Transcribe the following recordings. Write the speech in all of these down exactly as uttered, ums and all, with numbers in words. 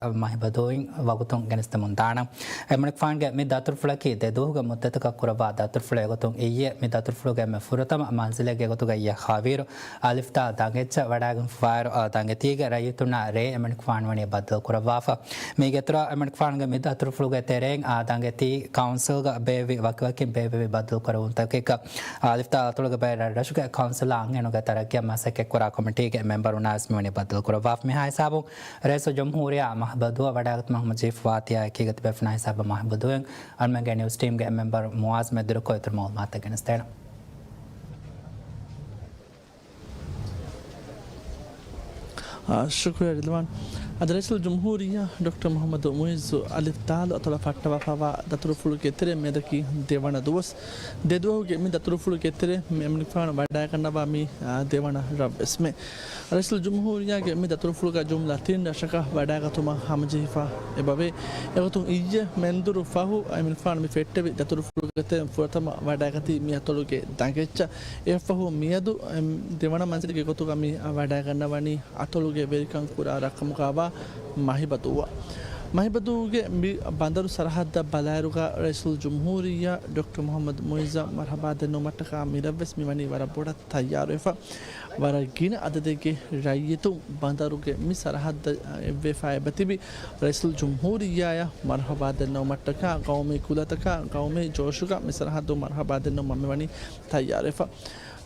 މަހިބަދޫއިން ވަގުތުން ގެނެސްދެމުން ދާނަން. އެމަނިކުފާނުގެ މި ދަތުރުފުޅަކީ ދެ ދުވަހުގެ މުއްދަތަކަށް ކުރައްވާ ދަތުރުފުޅެއް. އެގޮތުން އިއްޔެ މި ދަތުރުފުޅުގެ އެންމެ ފުރަތަމަ މަންޒިލެއްގެ ގޮތުގައި ހާވީރު އަލިފްދާ ދަނގެއްޗަށް ވަޑައިގެންފަވާއިރު، އާ، ދަނގެތީގެ ރައްޔިތުންނާ ރޭ އެމަނިކުފާނު ވަނީ ބައްދަލު ކުރައްވާފަ. މީގެ އިތުރަށް އެމަނިކުފާނުގެ މި ދަތުރުފުޅުގެ ތެރެއިން، އާ، ދަނގެތީ ކައުންސިލްގަ ބޭއްވި ވަކިވަކިން ބޭއްވެވި ބައްދަލު ކުރެވުންތަކެއްގަ، އާ، އަލިފްދާ އަތޮޅުގެ ބައެއް ރަށްރަށުގެ ކައުންސިލާ އަންހެނުންގެ ތަރައްގީއަށް މަސައްކަތްކުރާ ކޮމިޓީގެ މެމްބަރުންނާ ވެސް މިވަނީ ބައްދަލު ކުރައްވާފަ. މިހާ ހިސާބުން ރައީސުލް ޖުމްހޫރިއްޔާ މަހިބަދޫއަށް ވަޑައިގަތުމަށް ހަމަޖެހިފަވާ ތިޔާ އެކީގަ ތިބޭފުޅުންނާ ހިސާބަށް މަހިބަދޫއިން އަޅުމެންގެ ނިއުސް ޓީމްގެ މެމްބަރު މުއާޒް މެދުރުކޮށް އިތުރު މައުލޫމާތުތައް ގެނެސްދޭނަން. އާ، ޝުކުރިއްޔާ ރިލްވާން. އަދި ރައީސުލް ޖުމްހޫރިއްޔާ ޑޮކްޓަރ މުޙައްމަދު މުޢިއްޒު އަލިފްދާލު އަތޮޅަށް ފައްޓަވާފަވާ ދަތުރުފުޅުގެ ތެރެއިން މިއަދަކީ ދެވަނަ ދުވަސް. ދެ ދުވަހުގެ މި ދަތުރުފުޅުގެ ތެރެއިން މި އެމަނިކުފާނު ވަޑައިގަންނަވާ މި، އާ، ދެވަނަ ރަށްވެސްމެ. ރައީސުލް ޖުމްހޫރިއްޔާގެ މި ދަތުރުފުޅުގަ ޖުމްލަ ތިން ރަށަކަށް ވަޑައިގަތުމަށް ހަމަޖެހިފަ އެބަވޭ. އެގޮތުން އިއްޔެ މެންދުރު ފަހު އެމަނިކުފާނު މި ފެއްޓެވި ދަތުރުފުޅުގެ ތެރެއިން ފުރަތަމަ ވަޑައިގަތީ މި އަތޮޅުގެ ދަނގެއްޗަށް. އެއަށްފަހު މިއަދު، އެ، ދެވަނަ މަންޒިލެއްގެ ގޮތުގަ މި ވަޑައިގަންނަވަނީ އަތޮޅުގެ ވެރިކަން ކުރާ ރަށްކަމުގައިވާ މަހިބަދޫއަށް. މަހިބަދޫގެ މި ބަނދަރު ސަރަހައްދަށް ބަލާއިރުގަ ރައީސުލް ޖުމްހޫރިއްޔާ ޑޮކްޓަރ މުޙައްމަދު މުޢިއްޒަށް މަރުޙަބާ ދެންނެވުމަށްޓަކާ މި ރަށްވެސް މިވަނީ ވަރަށް ބޮޑަށް ތައްޔާރުވެފަ. ވަރަށް ގިނަ އަދަދެއްގެ ރައްޔިތުން ބަނދަރުގެ މި ސަރަހައްދަށް އެއްވެފަ އެބަތިބި. ރައީސުލް ޖުމްހޫރިއްޔާއަށް މަރުޙަބާ ދެންނެވުމަށްޓަކާ ގައުމީ ކުލަތަކާ ގައުމީ ޖޯޝުގަ މި ސަރަހައްދު މަރުޙަބާ ދެންނެވުމަށް މިވަނީ ތައްޔާރުވެފަ.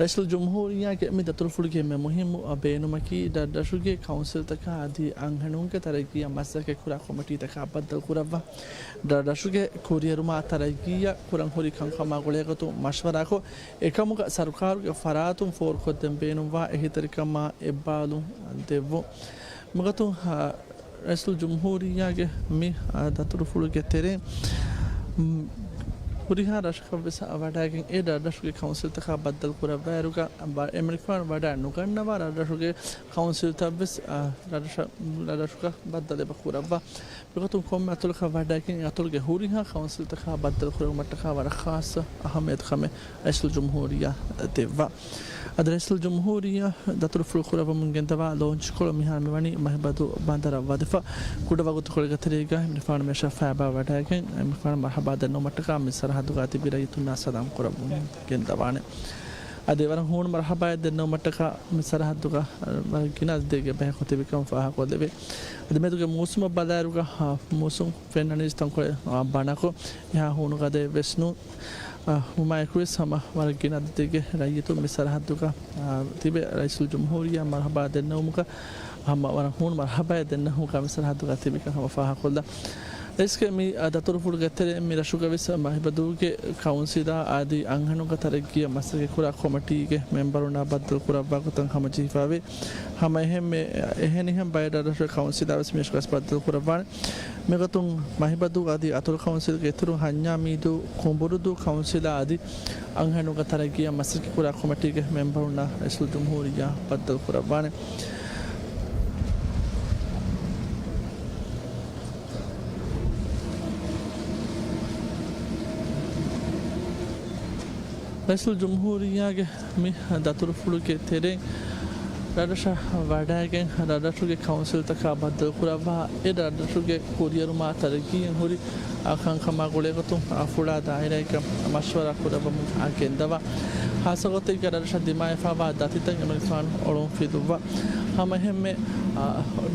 ރައީސުލް ޖުމްހޫރިއްޔާގެ މި ދަތުރުފުޅުގެ އެންމެ މުހިއްމު ބޭނުމަކީ ރަށްރަށުގެ ކައުންސިލްތަކާ އަދި އަންހެނުންގެ ތަރައްގީއަށް މަސައްކަތްކުރާ ކޮމިޓީތަކާ ބައްދަލުކުރައްވާ. ރަށްރަށުގެ ކުރިއެރުމާ ތަރައްގީއަށް ކުރަން ހުރި ކަންކަމާ ގުޅޭގޮތުން މަޝްވަރާކޮށް، އެކަމުގަ ސަރުކާރުގެ ފަރާތުން ފޯރުކޮށްދޭން ބޭނުންވާ އެހީތެރިކަމާ އެއްބާލުން ދެއްވުން. މިގޮތުން، އާ، ރައީސުލް ޖުމްހޫރިއްޔާގެ މި، އާ، ދަތުރުފުޅުގެ ތެރެއިން، މް، ހުރިހާ ރަށަކަށްވެސް ވަޑައިގެން އެ ރަށްރަށުގެ ކައުންސިލްތަކާ ބައްދަލުކުރައްވާއިރުގަ، ބަ-، އެމަނިކުފާނު ވަޑައި ނުގަންނަވާ ރަށްރަށުގެ ކައުންސިލްތައްވެސް، އާ، ރަށްރަށަށް، ރަށްރަށުގަ ބައްދަލު އެބަ ކުރައްވާ. މިގޮތުން ކޮންމެ އަތޮޅަކަށް ވަޑައިގެން އެ އަތޮޅުގެ ހުރިހާ ކައުންސިލްތަކާ ބައްދަލުކުރެއްވުމަށްޓަކާ ވަރަށް ޚާއްޞަ އަހައްމިޔަތުކަމެއް ރައީސުލް ޖުމްހޫރިއްޔާ ދެއްވާ. އަދި ރައީސުލް ޖުމްހޫރިއްޔާ ދަތުރުފުޅު ކުރައްވަމުން ގެންދަވާ ލޯންޗްކޮޅު މިހާރު މިވަނީ މަހިބަދޫ ބަނދަރަށް ވަދެފަ. ކުޑަ ވަގުތުކޮޅެއްގެ ތެރޭގަ އެމަނިކުފާނު މި ރަށަށް ފައިބާ ވަޑައިގެން، އެމަނިކުފާނު މަރުޙަބާ ދެންނެވުމަށްޓަކާ މި ސަރަހައްދުގަ ތިބި ރައްޔިތުންނާ ސަލާމް ކުރައްވަމުން ގެންދަވާނެ. އަދި ވަރަށް ހޫނު މަރުޙަބާއެއް ދެންނެވުމަށްޓަކާ މި ސަރަހައްދުގަ ވަރަށް ގިނަ އަދަދެއްގެ ބަޔަކު ތިބިކަން ފާހަގަކޮށްލެވޭ. އަދި މިއަދުގެ މޫސުމަށް ބަލާއިރުގަ، އާ، މޫސުން ފެންނަނީސް ތަންކޮޅެއް، އާ، ބަނަކޮށް، އެހާ ހޫނު ގަދައެއް ވެސް ނޫން. އާ، ހުމާއެކުވެސް ހަމަ ވަރަށް ގިނަ އަދަދެއްގެ ރައްޔިތުން މި ސަރަހައްދުގަ، އާ، ތިބެ ރައީސުލް ޖުމްހޫރިއްޔާ މަރުޙަބާ ދެންނެވުމުގަ، ހަމަ ވަރަށް ހޫނު މަރުޙަބާއެއް ދެންނެވުމުގަ މި ސަރަހައްދުގަ ތިބިކަން ހަމަ ފާހަގަކޮށްލާ. ރައީސްގެ މި، އާ، ދަތުރުފުޅުގެ ތެރެއިން މި ރަށުގަވެސް މަހިބަދޫގެ ކައުންސިލާ އަދި އަންހެނުންގެ ތަރައްގީއަށް މަސައްކަތްކުރާ ކޮމިޓީގެ މެމްބަރުންނާ ބައްދަލުކުރައްވާ ގޮތަށް ހަމަޖެހިފަވޭ. ހަމަ އެހެންމެ، އެހެނިހެން ބައެއް ރަށްރަށުގެ ކައުންސިލާ ވެސް މި ރަށުގަވެސް ބައްދަލުކުރައްވާނެ. މިގޮތުން މަހިބަދޫ އަދި އަތޮޅު ކައުންސިލްގެ އިތުރު ހަންޏާމީދޫ، ކުނބުރުދޫ ކައުންސިލާ އަދި އަންހެނުންގެ ތަރައްގީއަށް މަސައްކަތްކުރާ ކޮމިޓީގެ މެމްބަރުންނާ ރައީސުލް ޖުމްހޫރިއްޔާ ބައްދަލުކުރައްވާނެ. ރައީސުލް ޖުމްހޫރިއްޔާގެ މި ދަތުރުފުޅުގެ ތެރެއިން ރަށްރަށަށް ވަޑައިގެން ރަށްރަށުގެ ކައުންސިލްތަކާ ބައްދަލުކުރައްވާ، އެ ރަށްރަށުގެ ކުރިއެރުމާ ތަރައްގީއިން ހުރި އާ ކަންކަމާ ގުޅޭގޮތުން އާ ފުޅާ ދާއިރާއެއްގަ މަޝްވަރާ ކުރައްވަމުން އާ ގެންދަވާ. ޚާއްޞަގޮތެއްގަ ރަށްރަށަށް ދިމާވެފައިވާ ދަތިތައް އެމަނިކުފާނު އޮޅުން ފިލުއްވާ. ހަމައެހެންމެ، އާ،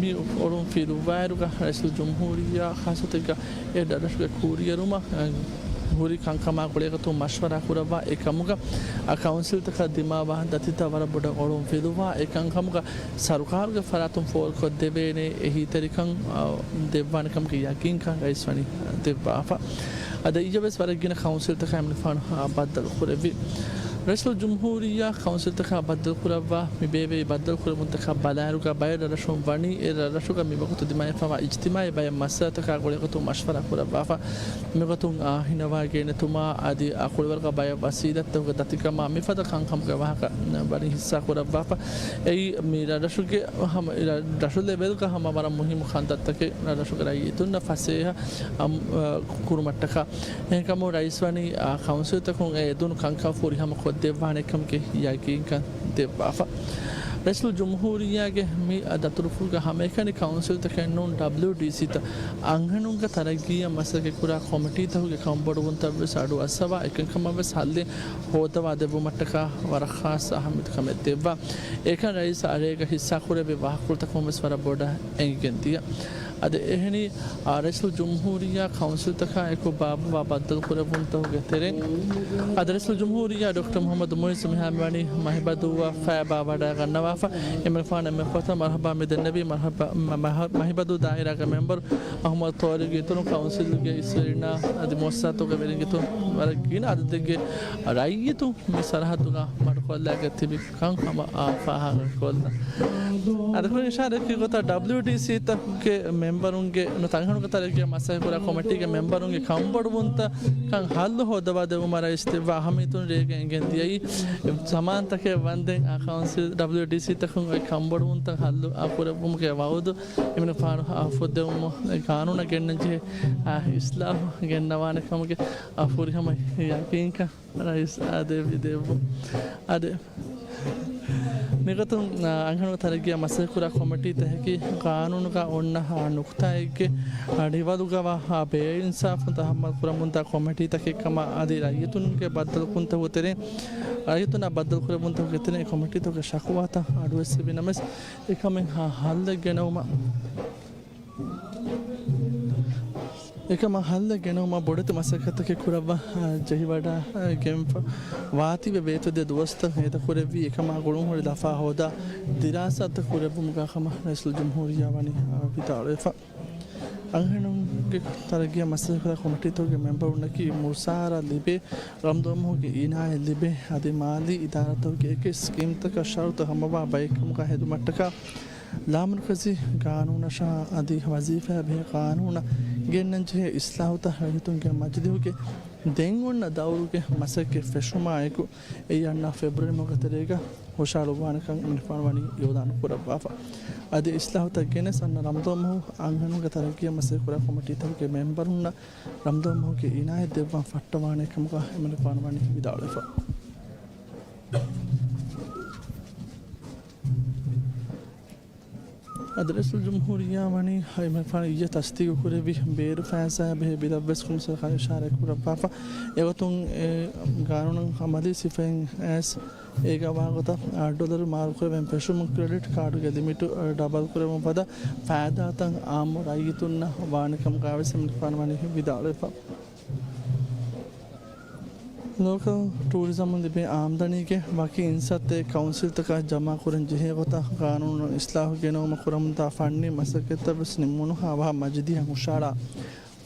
މި އޮޅުން ފިލުއްވާއިރުގަ ރައީސުލް ޖުމްހޫރިއްޔާ ޚާއްޞަގޮތެއްގަ އެ ރަށްރަށުގެ ކުރިއެރުމަށް، އަ، ހުރި ކަންކަމާ ގުޅޭގޮތުން މަޝްވަރާ ކުރައްވާ އެކަމުގަ، އަ، ކައުންސިލްތަކަށް ދިމާވާ ދަތިތައް ވަރަށް ބޮޑަށް އޮޅުން ފިލުއްވާ އެކަންކަމުގަ، ސަރުކާރުގެ ފަރާތުން ފޯރުކޮށްދެވޭނެ އެހީތެރިކަން، އަ، ދެއްވާނެ ކަމުގެ ޔަގީންކަން ރައީސް ވަނީ ދެއްވާފަ. އަދި އިއްޔެވެސް ވަރަށް ގިނަ ކައުންސިލްތަކާ އެމަނިކުފާނު ބައްދަލު ކުރެއްވި. ރައީސުލް ޖުމްހޫރިއްޔާ ކައުންސިލްތަކާ ބައްދަލު ކުރައްވާ މި ބޭއްވި ބައްދަލު ކުރެވުންތަކާ ބަލާއިރުގަ ބައެއް ރަށުން ވަނީ އެ ރަށުގަ މިވަގުތު ދިމާވެފައިވާ އިޖްތިމާޢީ ބައެއް މައްސަލަތަކާ ގުޅޭގޮތުން މަޝްވަރާ ކުރައްވާފަ. މިގޮތުން އާ ހިނަވާ ގެނެތުމާ އަދި އަ ކުޅިވަރުގަ ބައެއް ވަސީލަތްތަކުގެ ދަތިކަމާ މިފަދަ ކަންކަމުގެ ވާހަކަ ވަނީ ހިއްސާ ކުރައްވާފަ. އެއީ މި ރަށްރަށުގެ ހަމަ، ރަށު ލެވެލްގަ ހަމަ ވަރަށް މުހިއްމު ކަންތައްތަކެއް ރަށްރަށުގެ ރައްޔިތުންނަށް ފަސޭހަ އަމް، އަ، ކުރުމަށްޓަކާ. އެހެންކަމުން ރައީސް ވަނީ އާ ކައުންސިލްތަކުން އެ އެދުނު ކަންކަން ފުރިހަމަ ކޮށްދެއްވާނެ ކަމުގެ ޔަގީންކަން ދެއްވާފަ. ރައީސުލްޖުމްހޫރިއްޔާގެ މި ދަތުރުފުޅުގަ ހަމައެކަނި ކައުންސިލްތަކެއް ނޫން، ޑަބްލިއުޑީސީތައް އަންހެނުންގެ ތަރައްގީއަށް މަސައްކަތްކުރާ ކޮމިޓީތަކުގެ ކަންބޮޑުވުންތައްވެސް އަޑުއައްސަވާ، އެކަންކަމަށްވެސް ހައްލެއް ހޯދަވާ ދެއްވުމަށްޓަކާ ވަރަށް ޚާއްޞަ އަހައްމިއްޔަތު ކަމެއް ދެއްވާ. އެކަން ރައީސް އަރޭގަ ހިއްސާކުރެއްވި ވާހަކަފުޅުތަކުންވެސް ވަރަށް ބޮޑަށް އެނގިގެން ދިޔަ. އަދި އެހެނީ، އާ، ރައީސުލްޖުމްހޫރިއްޔާ ކައުންސިލްތަކާއެކު ބާއްވާ ބައްދަލުކުރެއްވުންތަކުގެ ތެރެއިން، އަދި ރައީސުލްޖުމްހޫރިއްޔާ ޑޮކްޓަރ މުޙައްމަދު މުޢިއްޒު މިހާރު ވަނީ މަހިބަދޫއަށް ފައިބާ ވަޑައިގަންނަވާފަ. އެމަނިކުފާނަށް އެންމެ ފުރަތަމަ މަރުޙަބާ މިދެންނެވީ މަރުޙަބާ، މަ-، މަ-، މަހިބަދޫ ދާއިރާގެ މެމްބަރު އަޙްމަދު ޠާރިޤު އިތުރުން ކައުންސިލުގެ އިސްވެރިންނާ އަދި މުއައްސަސާތަކުގެ ވެރިން އިތުރުން ވަރަށް ގިނަ އަދަދެއްގެ ރައްޔިތުން މި ސަރަހައްދުގަ މަޑުކޮށްލާގެ ތިބި ކަން ހަމަ އާ ފާހަގަކޮށްލަން. އަދި ކުރިން އިޝާރަތްކުރި ގޮތަށް ޑަބްލިއުޑީސީތަކުގެ މެމްބަރުންގެ ނުވަތަ އަންހެނުންގެ ތަރައްގީއަށް މަސައްކަތްކުރާ ކޮމިޓީގެ މެމްބަރުންގެ ކަންބޮޑުވުންތަކަށް ހައްލު ހޯދަވާ ދެއްވުމަށް ރައީސް ދެއްވާ އަހައްމިއްޔަތުން ރޭގަ އެނގެން ދިޔައީ، ޒަމާންތަކެއް ވަންދެން އާ ކައުންސިލް ޑަބްލިއުޑީސީތަކުން އޮތް ކަންބޮޑުވުންތައް ހައްލު އާ ކުރެއްވުމުގެ ވައުދު އެމަނިކުފާނު އާ ފުއްދެވުމުން އެ ގާނޫނަށް ގެންނަން ޖެހޭ އާ އިސްލާހު ގެންނަވާނެ ކަމުގެ އާ ފުރިހަމަ ޔަޤީންކަން ރައީސް އާ ދެއްވި ދެއްވުން. އާދެ، މިގޮތުން، އާ، އަންހެނުންގެ ތަރައްގީއަށް މަސައްކަތްކުރާ ކޮމިޓީތަކަކީ ގާނޫނުގަ އޮންނަ، އާ، ނުކުތާއެއްގެ، އާ، ޑިވަލުގަ ވާ، އާ، ބޭއިންސާފުން ތަހައްމަލް ކުރަމުންދާ ކޮމިޓީތަކެއް ކަމަށް އަދި ރައްޔިތުންގެ ބައްދަލުކުންތަކުގެ ތެރެއިން، ރައްޔިތުންނާ ބައްދަލުކުރެއްވުންތަކުގެ ތެރެއިން އެ ކޮމިޓީތަކުގެ ޝަކުވާތައް އަޑުއެއްސެވި ނަމަވެސް، އެކަމެއް ހަ-، ހައްލެއް ގެނައުމަށް އެކަމަށް ހައްލެއް ގެނައުމަށް ބޮޑެތި މަސައްކަތްތަކެއް ކުރައްވާ، އާ، ޖެހިވަޑައިގެންފަ ވާތީވެ ވޭތުވެދިޔަ ދުވަސްތައް ހޭދަކުރެއްވީ، އެކަމާ ގުޅުންހުރި ލަފާ ހޯދާ ދިރާސާތައް ކުރެއްވުމުގަ ކަމަށް ރައީސުލްޖުމްހޫރިއްޔާ ވަނީ، އާ، ވިދާޅުވެފަ. އަންހެނުންގެ ތަރައްގީއަށް މަސައްކަތްކުރާ ކޮމިޓީތަކުގެ މެމްބަރުންނަކީ މުސާރަ ލިބޭ، ރަމަޟާންމަހުގެ އިނާޔަތް ލިބޭ، އަދި މާލީ އިދާރާތަކުގެ އެކި ސްކީމްތަކަށް ޝަރުތު ހަމަވާ ބައެއްކަމުގަ ހެދުމަށްޓަކާ، ލާމަރުކަޒީ ގާނޫނަށާ އަދި ވަޒީފާއާ ބެހޭ ގާނޫނަށް ގެންނަންޖެހޭ އިސްލާހުތައް ރައްޔިތުންގެ މަޖިލީހުގެ ދެން އޮންނަ ދައުރުގެ މަސައްކަތް ފެށުމާއެކު، އެއީ އަންނަ ފެބްރުއަރީ މަހުގެ ތެރޭގަ ހުށަހަޅުއްވާނެކަން އެމަނިކުފާނު ވަނީ އިއުލާނު ކުރައްވާފަ. އަދި އިސްލާހުތައް ގެނެސް އަންނަ ރަމަޟާން މަހު އަންހެނުންގެ ތަރައްގީއަށް މަސައްކަތްކުރާ ކޮމިޓީތަކުގެ މެމްބަރުންނަށް ރަމަޟާން މަހުގެ އިނާޔަތް ދެއްވަން ފައްޓަވާނެ ކަމުގަ އެމަނިކުފާނު ވަނީ ވިދާޅުވެފަ. އަދި ރައީސުލްޖުމްހޫރިއްޔާ ވަނީ އެމަނިކުފާނު އިއްޔެ ތަސްދީގު ކުރެއްވި ބޭރު ފައިސާއާ ބެހޭ ބިލަށްވެސް ކުރިން ސަރުކާރުން އިޝާރާތް ކުރައްވާފަ. އެގޮތުން އެ ގާނޫނަށް އަމަލީ ސިފައިން އައިސް އޭގަ ވާގޮތަށް ޑޮލަރު މާރުކުރެވެން ފެށުމުން ކްރެޑިޓް ކާޑުގެ ލިމިޓު ޑަބަލް ކުރެވުމުން ފަދަ ފައިދާތައް އާއްމު ރައްޔިތުންނަށް ވާނެ ކަމުގައިވެސް އެމަނިކުފާނު ވަނީ ވިދާޅުވެފަ. ލޯކަލް ޓޫރިޒަމުން ލިބޭ އާމްދަނީގެ ވަކި އިންސައްތައެއް ކައުންސިލްތަކަށް ޖަމާކުރަން ޖެހޭ ގޮތަށް ގާނޫނު އިސްލާހު ގެނައުމަށް ކުރަމުންދާ ފަންނީ މަސައްކަތްތައްވެސް ނިންމުނުހާވާ މަޖިލީހަށް ހުށަހަޅާ.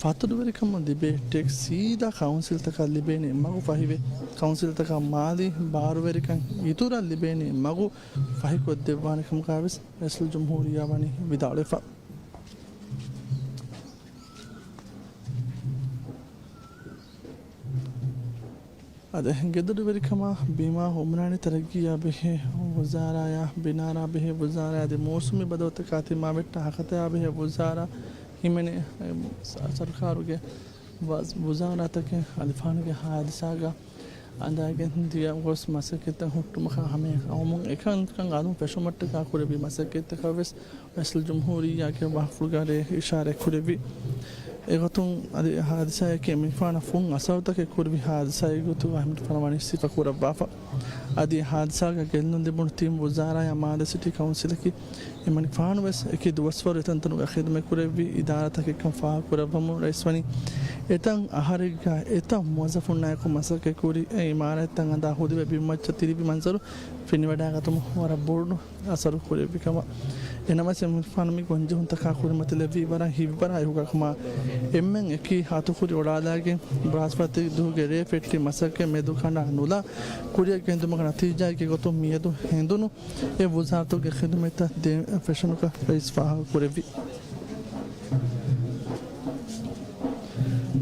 ފަތުރުވެރިކަމުން ލިބޭ ޓެކްސް ސީދާ ކައުންސިލްތަކަށް ލިބޭނީ މަގު ފަހިވެ، ކައުންސިލްތަކަށް މާލީ ބާރުވެރިކަން އިތުރަށް ލިބޭނީ މަގު ފަހިކޮށްދެއްވާނެ ކަމުގައިވެސް ރައީސުލްޖުމްހޫރިއްޔާ ވަނީ ވިދާޅުވެފަ. އަދި ގެދޮރުވެރިކަމާ ބިމާ އުމްރާނީ ތަރައްގީއާ ބެހޭ ވުޒާރާޔާ ބިނާރާ ބެހޭ ވުޒާރާ އަދި މޫސުމީ ބަދަލުތަކާ ތިމާވެއްޓާ ހަކަތަޔާ ބެހޭ ވުޒާރާ ހިމެނޭ، އެ، ސަ-، ސަރުކާރުގެ ވަޒް-، ވުޒާރާތަކެއް އަލިފާނުގެ ހާދިސާގަ އަނދާގެން ދިޔަ ގޮސް މަސައްކަތްތައް ހުއްޓުމަކާ ހަމަޔަށް އައުމުން އެކަންކަން އަލުން ފެށުމަށްޓަކާ ކުރެއްވި މަސައްކަތްތަކަށްވެސް ރައީސުލްޖުމްހޫރިއްޔާގެ ވާހަކަފުޅުގަ ރޭ އިޝާރަތް ކުރެއްވި. އެގޮތުން އަދި ހާދިސާއަކީ އެމަނިކުފާނަށް ފުން އަސަރުތަކެއް ކުރެއްވި ހާދިސާއެއް ގޮތުގަ އެމަނިކުފާނު ވަނީ ސިފަ ކުރައްވާފަ. އަދި ހާދިސާގަ ގެއްލުން ލިބުނު ތިން ވުޒާރާޔާ މާލެ ސިޓީ ކައުންސިލަކީ އެމަނިކުފާނުވެސް އެކި ދުވަސްވަރު އެތަންތަނުގަ ޚިދުމަތް ކުރެއްވި އިދާރާތަކެއްކަން ފާހަގަކުރައްވަމުން ރައީސް ވަނީ އެތައް އަހަރެއްގަ އެތައް މުވައްޒަފުންނާއެކު މަސައްކަތްކުރި އެ އިމާރާތްތައް އަނދާ ހުދިވެ ބިންމައްޗަށް ތިރިބި މަންޒަރު ފެނިވަޑައިގަތުމަށް ވަރަށް ބޮޑު އަސަރު ކުރެއްވި ކަމަށް. އެނަމަވެސް އެމަނިކުފާނު މި ގޮންޖެހުންތަކާ ކުރިމަތިލެއްވީ ވަރަށް ހިތްވަރާ އެކުގަ ކަމަށް އެންމެން އެކީ ހަތުކުރި އޮޅާލާގެން ބްރަހަސްޕަތި ދުވަހުގެ ރޭ ފެއްޓި މަސައްކަތް މެދު ކަނޑާ ނުލާ ކުރިއަށް ގެންދުމަކަށް ނަތީޖާއެއްގެ ގޮތުން މިއަދު ހެނދުނު އެ ވުޒާރަތުގެ ޚިދުމަތްތައް ދޭން ފެށުނުކަން ރައީސް ފާހަގަކުރެއްވި.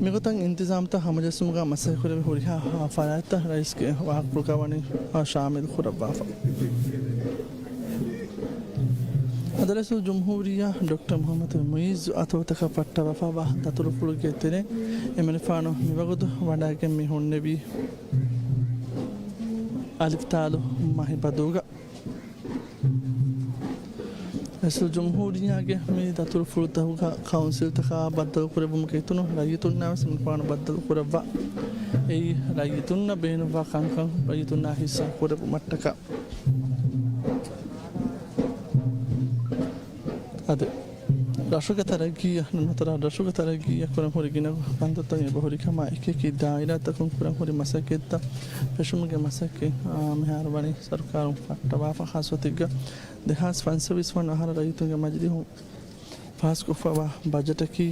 މިގޮތަށް އިންތިޒާމްތައް ހަމަޖެއްސުމުގަ މަސައްކަތްކުރެއްވި ހުރިހާ ފަރާތްތައް ރައީސްގެ ވާހަކަފުޅުގަ ވަނީ ޝާމިލް ކުރައްވާފަ. އަދި ރައީސުލްޖުމްހޫރިއްޔާ ޑޮކްޓަރ މުޙައްމަދު މުޢިއްޒު އަތޮޅުތަކަށް ފައްޓަވާފައިވާ ދަތުރުފުޅުގެ ތެރެއިން އެމަނިކުފާނު މިވަގުތު ވަޑައިގެން މި ހުންނެވީ އަލިފްތާލު މަހިބަދޫގަ. ރައީސުލްޖުމްހޫރިއްޔާގެ މި ދަތުރުފުޅުތަކުގަ ކައުންސިލްތަކާ ބައްދަލުކުރެއްވުމަކަށް އިތުނު ރައްޔިތުންނާވެސް މިންވަން ބައްދަލުކުރައްވާ. އެއީ ރައްޔިތުންނަށް ބޭނުންވާ ކަންކަން ރައްޔިތުންނާ ހިއްސާ ކުރެއްވުމަށްޓަކާ. އަދި ރަށުގެ ތަރައްގީއަށް ނުނަތަރާ ރަށުގެ ތަރައްގީއަށް ކުރަން ހުރި ގިނަ ކަންތައްތައް އެބަހުރި ކަމާ އެކިއެކި ދާއިރާތަކުން ކުރަން ހުރި މަސައްކަތްތައް ފެށުމުގެ މަސައްކަތް، އާ، މިހާރު ވަނީ ސަރުކާރުން ފައްޓަވާފަ ޚާއްސަތިއްގަ ދެހާސް ފަންސަވީސް ވަނަ އަހަރަށް ރައްޔިތުންގެ މަޖިލީހުން ފާސްކޮށްފަވާ ބަޖެޓަކީ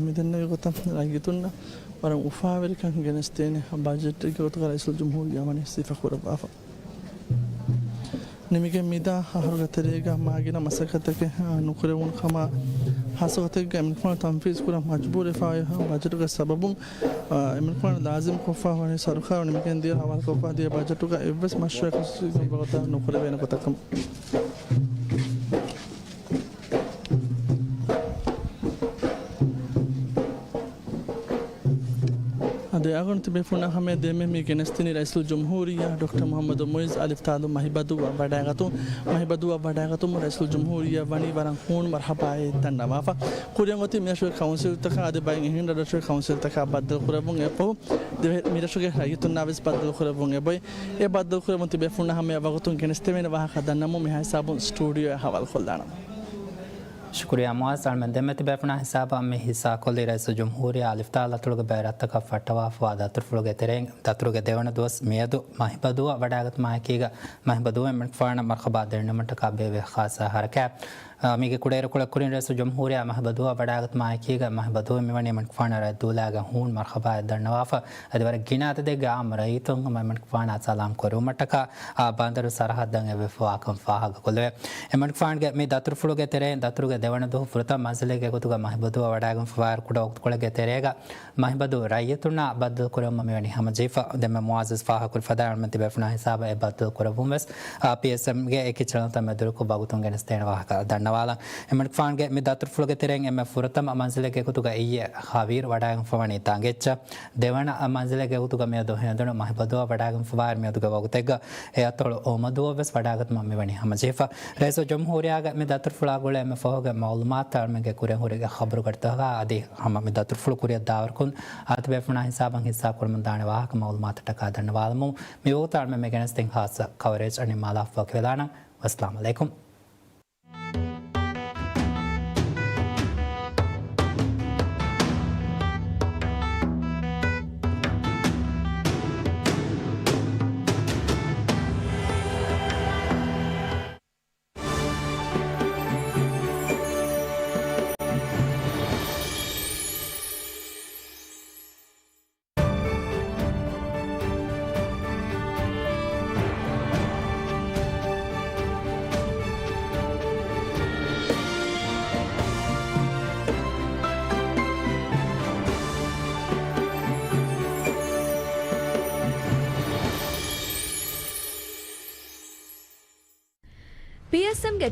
މިދެންނެވި ގޮތަށް ރައްޔިތުންނަށް ވަރަށް އުފާވެރިކަން ގެނެސްދޭނެ ބަޖެޓެއްގެ ގޮތުގަ ރައީސުލްޖުމްހޫރިއްޔާ ވަނީ ސިފަކުރައްވާފަ. ނިމިގެން މިދާ އަހަރުގެ ތެރޭގަ މާގިނަ މަސައްކަތްތަކެއް، އާ، ނުކުރެވުނު ކަމަށް ހާއްސަ ގޮތެއްގަ އެމަނިކުފާނު ތަންފީޒް ކުރަން މަޖުބޫރުވެފައި ބަޖެޓުގެ ސަބަބުން، އާ، އެމަނިކުފާނު ލާޒިމް ކޮށްފަ ވަނީ ސަރުކާރު ނިމިގެން ދިޔަ ހަވާލުކޮށްފަ ދިޔަ ބަޖެޓުގަ އެއްވެސް މަޝްރޫއަކަށް ސިގުން ވަގުތަށް ނުކުރެވޭނެ ގޮތަކަށް. އަދި އަގުން ތިބޭފުޅުންނާ ހަމަޔަށް ދެންމެ މި ގެނެސްދިނީ ރައީސުލްޖުމްހޫރިއްޔާ ޑޮކްޓަރ މުޙައްމަދު މުޢިއްޒު އަލިފްތާލު މަހިބަދޫއަށް ވަޑައިގަތުން، މަހިބަދޫއަށް ވަޑައިގަތުމުން ރައީސުލްޖުމްހޫރިއްޔާ ވަނީ ވަރަށް ހޫނު މަރްޙަބާއެއް ދަންނަވާފަ. ކުރިއަށް އޮތީ މިރަށުގެ ކައުންސިލްތަކާ އަދި ބައެއް އެހެން ރަށްރަށުގެ ކައުންސިލްތަކާ ބައްދަލުކުރެއްވުން އެއްބަހު، ދިވެހި މިރަށުގެ ރައްޔިތުންނާވެސް ބައްދަލުކުރެއްވުން އެބައޮތް. އެ ބައްދަލުކުރެއްވުން ތިބޭފުޅުންނާ ހަމަޔަށް ވަގުތުން ގެނެސްދެވޭނެ ވާހަކަ ދަންނަމުން މިހާ ހިސާބުން ސްޓޫޑިއޯއަށް ހަވާލުކޮށްލާނަން. ޝުކުރިއްޔާ މުޢައްޒު. އަޅުމެން ދެންމެ ތިބޭފުޅުންނާ ހިސާބަށް މި ހިއްސާކޮށްލީ ރައީސުލްޖުމްހޫރިއްޔާ އަލިފްތާލު ދަތުރުގެ ބައި ރަށްތަކަށް ފައްޓަވާފަވާ ދަތުރުފުޅުގެ ތެރެއިން ދަތުރުގެ ދެވަނަ ދުވަސް މިއަދު މަހިބަދޫއަށް ވަޑައިގަތުމާއެކީގަ މަހިބަދޫއަށް އެމަނިކުފާނަށް މަރްޙަބާ ދެންނެވުމަށްޓަކާ ބޭއްވި ޚާއްޞަ ހަރަކާތް. އާ، މީގެ ކުޑައިރުކޮޅެއް ކުރިން ރައީސުލްޖުމްހޫރިއްޔާ މަހިބަދޫއަށް ވަޑައިގަތުމާއެކީގަ މަހިބަދޫއިން މިވަނީ އެމަނިކުފާނަށް ރައްދޫލާގެން ހޫނު މަރްޙަބާއެއް ދަންނަވާފަ. އަދި ވަރަށް ގިނަ އަދަދެއްގެ އާއްމު ރައްޔިތުން ހަމަ އެމަނިކުފާނާ ސަލާމް ކުރެވުމަށްޓަކާ، އާ، ބަނދަރު ސަރަހައްދަށް އެއްވެފަވާކަން ފާހަގަކޮށްލެވޭ. އެމަނިކުފާނުގެ މި ދަތުރުފުޅުގެ ތެރެއިން ދަތުރުގެ ދެވަނަ ދުވަހު ފުރަތަމަ މަންޒިލެއްގެ ގޮތުގަ މަހިބަދޫއަށް ވަޑައިގެންފަވާއިރު ކުޑަ ވަގުތުކޮޅެއްގެ ތެރޭގަ މަހިބަދޫ ރައްޔިތުންނާ ބައްދަލުކުރެވުމަށް މިވަނީ ހަމަޖެހިފަ. ދެންމެ މުޢައްޒަޒް ފާހަގަކުރި ފަދައިން އަޅުމެން ތިބޭފުޅުންނާ ހިސާބަށް އެ ބައްދަލު ކުރެއްވުން ވެސް، އާ، ޕީއެސްއެމްގެ އެކި ޗެނަލްތައް މެދުވެރިކޮށް ވަގުތުން ގެނެސްދޭނެ ވާހަކަ ދަންނަވާލަން. އެމަނިކުފާނުގެ މި ދަތުރުފުޅުގެ ތެރެއިން އެންމެ ފުރަތަމަ މަންޒިލެއްގެ ގޮތުގަ އިއްޔެ ހަވީރު ވަޑައިގެންފަވަނީ ތަނގެއްޗަށް. ދެވަނަ މަންޒިލެއްގެ ގޮތުގަ މިއަދު ހެނދުނު މަހިބަދޫއަށް ވަޑައިގެންފަވާއިރު މިއަދުގެ ވަގުތެއްގަ އެ އަތޮޅު އޮމަދޫއަށް ވެސް ވަޑައިގަތުމަށް މިވަނީ ހަމަޖެހިފަ. ރައީސުލްޖުމްހޫރިއްޔާގެ މި ދަތުރުފުޅާ ގުޅޭ އެންމެ ފަހުގެ މައުލޫމާތުތައް އަޅުމެންގެ ކުރިން ހުރި ޚަބަރުގަޑިތަކާ އަދި ހަމަ މި ދަތުރުފުޅު ކުރިއަށް ދާވަރުކޮށް، އާ، ތިބޭފުޅުންނާ ހިސާބަށް ހިއްސާ ކުރަމުން ދާނެ ވާހަކަ މައުލޫމާތަށްޓަކާ ދަންނަވާލަމުން. މިވަގުތު އަޅުމެން މި ގެނެސްދިން ޚާއްޞަ ކަވަރޭޖް ނިންމާލާފަ ވަކިވެލާނަން. ވައްސަލާމް ޢަލައިކުމް. ޕީއެސްއެމްގެ